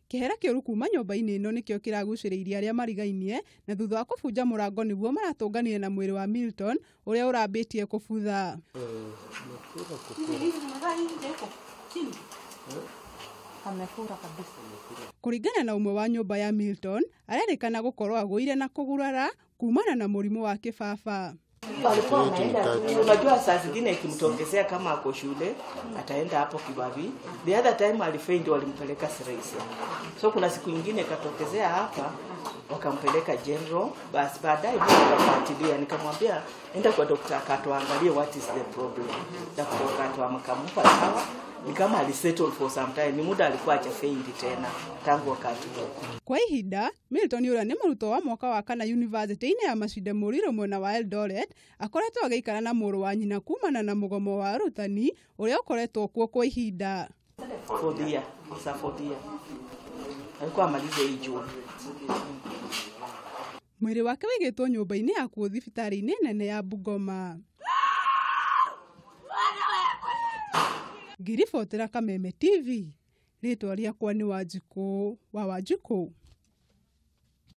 Kĩhera kĩũru kuma nyũmba-inĩ ĩno nĩkĩo kĩragucĩrĩirie arĩa marigainie na thutha wa kũbunja mũrango nĩguo maratũnganire na mwĩrĩ wa Milton ũrĩa ũrambĩtie kũbutha. Kũringana na ũmwe wa nyũmba ya Milton, arerĩkana gũkorwo agũire na kũgurara kumana na mũrimũ wa kĩbaba. Alikuwa anaenda tu, unajua saa zingine ikimtokezea kama ako shule ataenda hapo Kibabii. The other time alifaint, walimpeleka Sirisia. So kuna siku ingine ikatokezea hapa wakampeleka General. Basi baadaye mimi nikafuatilia, nikamwambia enda kwa Dr. Kato angalie what is the problem. Dr. Kato akampa dawa, ni kama alisettle for some time, ni muda alikuwa hajafaint tena tangu wakati huo. Kwa ihinda Milton ũrĩa nĩ mũrutwo wa mwaka wa kana yunivasĩtĩ-inĩ ya Masinde Muliro mwena wa Eldoret akoretwo agĩikara na mũrũ wa nyina kumana na mũgomo wa arutani ũrĩa ũkoretwo kuo kwa ihinda. Fourth year, sa fourth year. Alikuwa amalize hii June. Mwĩrĩ wake wĩigĩtwo nyũmba-inĩ ya kuo thibitarĩ-inĩ nene ya Bungoma. Ngiribotera Kameme TV, rĩtwa rĩakwa nĩ Wanjikũ wa Wanjikũ.